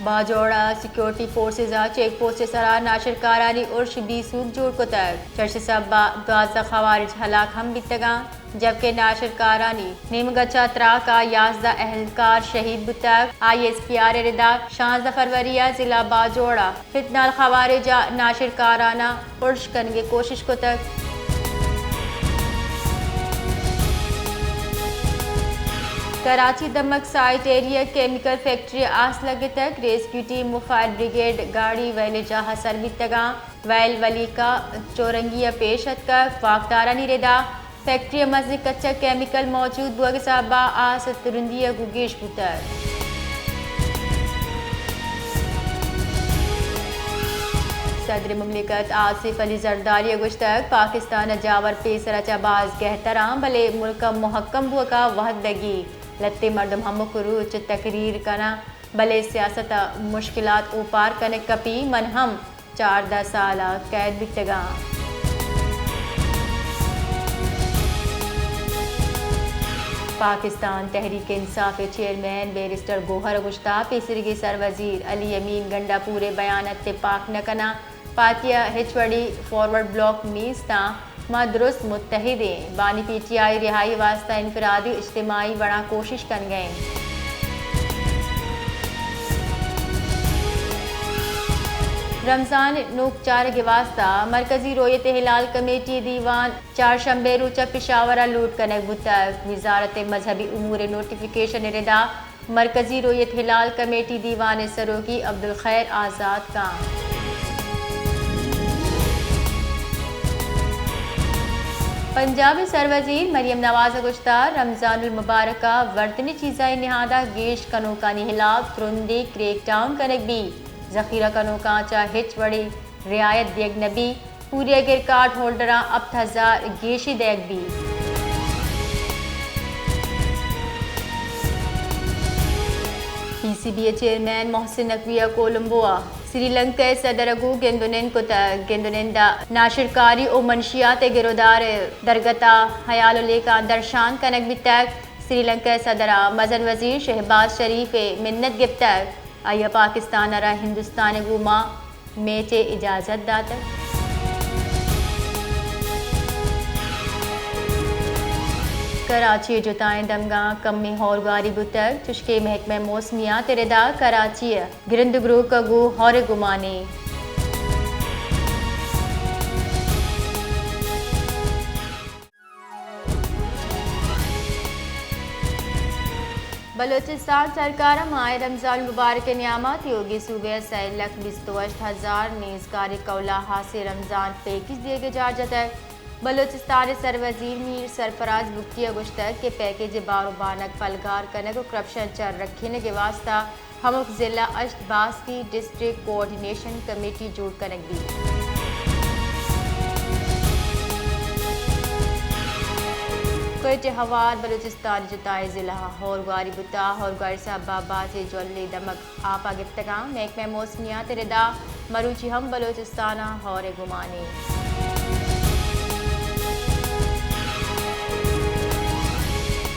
باجوڑ ءَ security forces ءَ check post ءِ سرا ناشرکارانی ارش بی سوب جوڑ کتگ۔ چرش ءِ سبب ءَ دوازدہ خوارج ہلاک ہم بیتگاں، جبکہ ناشرکارانی نیمگ ءَ چہ تراک ءَ یازدہ اہلکار شہید بوتگ۔ آئی ایس پی آر ءِ ردا شانزدہ فروری ءَ ضلع باجوڑ ءَ فتنال خوارج ءَ ناشرکاراناں ارش کنگ ءِ کوشش کتگ۔ کراچی دمگ سائٹ ایریا کیمیکل فیکٹری ءَ آس لگتگ، ریسکیو ٹیم و فائر بریگیڈ گاڑی ویل ءِ جاہ ءَ سر بیتگاں۔ ویل ولیکہ چورنگی ءَ پیش اتکگ۔ واکدارانی ردا فیکٹری ءِ مزن کچ ءَ کیمیکل موجود بوگ ءِ سبب ءَ آس ءِ ترندی ءَ گوں گیش بوتگ۔ صدر مملکت آصف علی زرداری ءَ گوشتگ، پاکستان ءِ جاور پیسر ءَ چہ باز گہتر آں، بلے ملک ءِ مہکم بوگ ءَ وہد لگی۔ لہتے مردم ہمک روچ تقریر کناں، بلے سیاست ءَ مشکلات اوپار کنگ کپی، من ہم چاردہ سال ءَ قید بیتگاں۔ پاکستان تحریک انصاف ءِ چیئرمین بیرسٹر گوہر ءَ گوشتہ، پیسریگیں سروزیر علی امین گنڈا پور ءِ بیان ءَ تپاک نہ کناں، پارٹی ءَ ہچ وڑیں فارورڈ بلاک نیست آں۔ ما درست متحد ایں۔ بانی پی ٹی آئی رہائی ءِ واستہ انفرادی و اجتماعی وڑاں کوشش کنگ ءَ ایں۔ رمضان ءِ نوک چارگ ءِ واستہ مرکزی رویت ہلال کمیٹی ءِ دیوان چارشنبے ءِ روچ ءَ پشاور ءَ لوٹ کنگ بوتگ۔ وزارت مذہبی امور ءِ نوٹیفکیشن ءِ ردا مرکزی رویت ہلال کمیٹی دیوان ءِ سروکی عبدالخیر آزاد کاں۔ پنجاب ءِ سروزیر مریم نواز ءَ گوشتہ، رمضان المبارک ءَ ورتنی چیزانی نہاد ءَ گیش کنوکانی ہلاپ ترندیں کریک ڈاؤن کنگ بیت، ذخیرہ کنوکاں چہ ہچ وڑیں رعایت دیگ نہ بیت۔ پوریا گر کارڈ ہولڈراں ہپت ہزار گیشی دئیگ بیت۔ پی سی بی ءِ چیئرمین محسن نقوی ءَ کولمبو ءَ سری لنکا ءِ صدر ءَ گوں گند ءُ نند کتگ۔ گند ءُ نند ءَ ناشرکاری ءُ منشیات ءِ گرودار ءِ درگت ءَ ہیال ءُ لیکہ درشان کنگ بیتگ۔ سری لنکا ءِ صدر ءَ مزن وزیر شہباز شریف ءِ منت گپتگ۔ آئی ءَ پاکستان ءَ را ہندوستان ءِ گوما میچ ءِ اجازت داتگ۔ کراچی ءِ جتائیں دمگاں کمیں ہورگواری بوتگ، چشکہ محکمہ موسمیات ءِ ردا کراچی ءِ گرند ءُ گروک ءَ گوں ہور ءِ گمانے۔ بلوچستان سرکار ءَ ماہ رمضان المبارک ءِ نیام ءَ تیوگیں صوبہ ءَ سئے لکھ بیست ءُ ہشت ہزار نیزگار ءِ قول ءَ ہاسیں رمضان پیکج دیگ ءِ جار جتگ۔ بلوچستان ءِ سروزیر میر سرفراز بگٹی ءَ گوشتگ کہ پیکج ءِ بار ءُ بانگ پلگار کنگ ءُ کرپشن ءَ چہ رکھینگ ءِ واستہ ہمک ضلع ءَ ہشت باسکی ڈسٹرکٹ کوآرڈینیشن کمیٹی جوڑ کنگ بیت۔ کوئٹہ ءِ ہوار بلوچستان ءِ جتائیں ضلع ءَ ہورگواری بوتہ، ہورگواری ءِ سبب ءَ بازیں جھلی دمگ آپ ءَ گپتگاں۔ محکمہ موسمیات ءِ ردا مروچی ہم بلوچستان ءَ ہور ءِ گمانے۔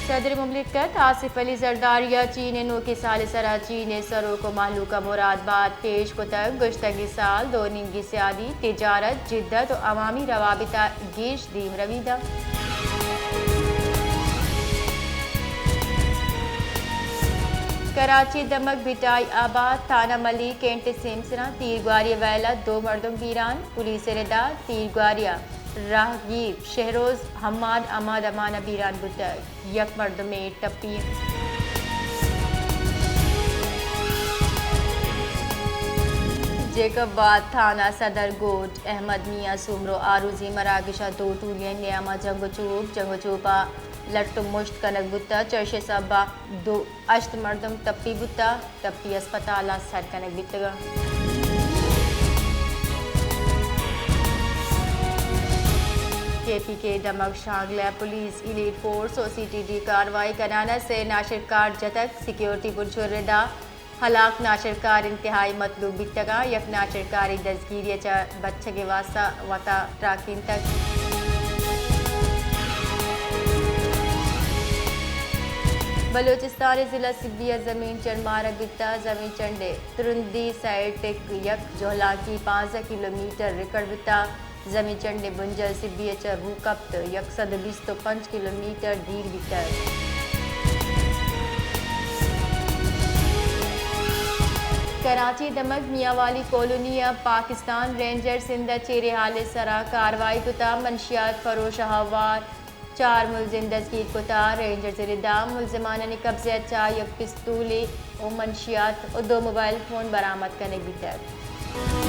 صدر مملکت آصف علی زرداری ءَ چین ءِ نوکیں سال ءِ سرا چین ءِ سروک ءُ مہلوک ءَ مراد بات پیش کتگ۔ گوشتگیں سال دو نیمگی سیادی، تجارت، جدت ءُ عوامی روابط ءَ گیش دیمروی دنت۔ کراچی ءِ دمگ بھٹائی آباد تھانہ ملک اینٹی سیمسر ءَ تیرگواری ءِ ویل ءَ دو مردم بیران، پولیس ءِ ردا تیرگواری ءَ راہگیر شہروز حماد حماد امان ءَ بیران بوتگ، یک مردمے ٹپی انت۔ جیکب آباد تھانہ صدر گوٹھ احمد میاں سومرو آروزی مراگش ءَ دو ٹولیانی نیام ءَ جنگ ءُ چوپ، جنگ ءُ چوپ ءَ لٹ ءُ مشت کنگ بوتہ، چرش ءِ سبب ءَ دو ہشت مردم ٹپی بوتہ، ٹپی ہسپتال ءَ سر کنگ بیتگ انت۔ کے پی کے دمگ شانگلہ ءَ پولیس، ایلیٹ فورس ءُ سی ٹی ڈی کاروائی کنان ءَ سے ناشرکار جتگ، سیکیورٹی بنشل ءِ ردا ہلاک ناشرکار انتہائی مطلوب بیتگاں، یک ناشرکارے دزگیری ءَ چہ بچگ ءِ واستہ وتا ٹراکینتگ۔ بلوچستان ءِ ضلع سبی ءَ زمین چنڈ مارگ بیتگ، زمین چنڈ ءِ ترندی سیٹ یک جہلانکی پانزدہ کلومیٹر ریکارڈ بیتگ، زمین چنڈ ءِ بنجل سبی ءَ چہ روکپت یک سد ءُ بیست ءُ پنچ کلومیٹر دیر بیتگ۔ کراچی ءِ دمگ میانوالی کالونی ءَ پاکستان رینجرز سندھ ءَ چیریں ہالے ءِ سرا کاروائی کتگ، منشیات فروش ءِ ہوار چار ملزم دزگیر کتگ، رینجرز ءِ ردا ملزمانانی قبضہ ءَ چہ یک پستولے ءُ منشیات ءُ دو موبائل فون برآمد کنگ بیتگ۔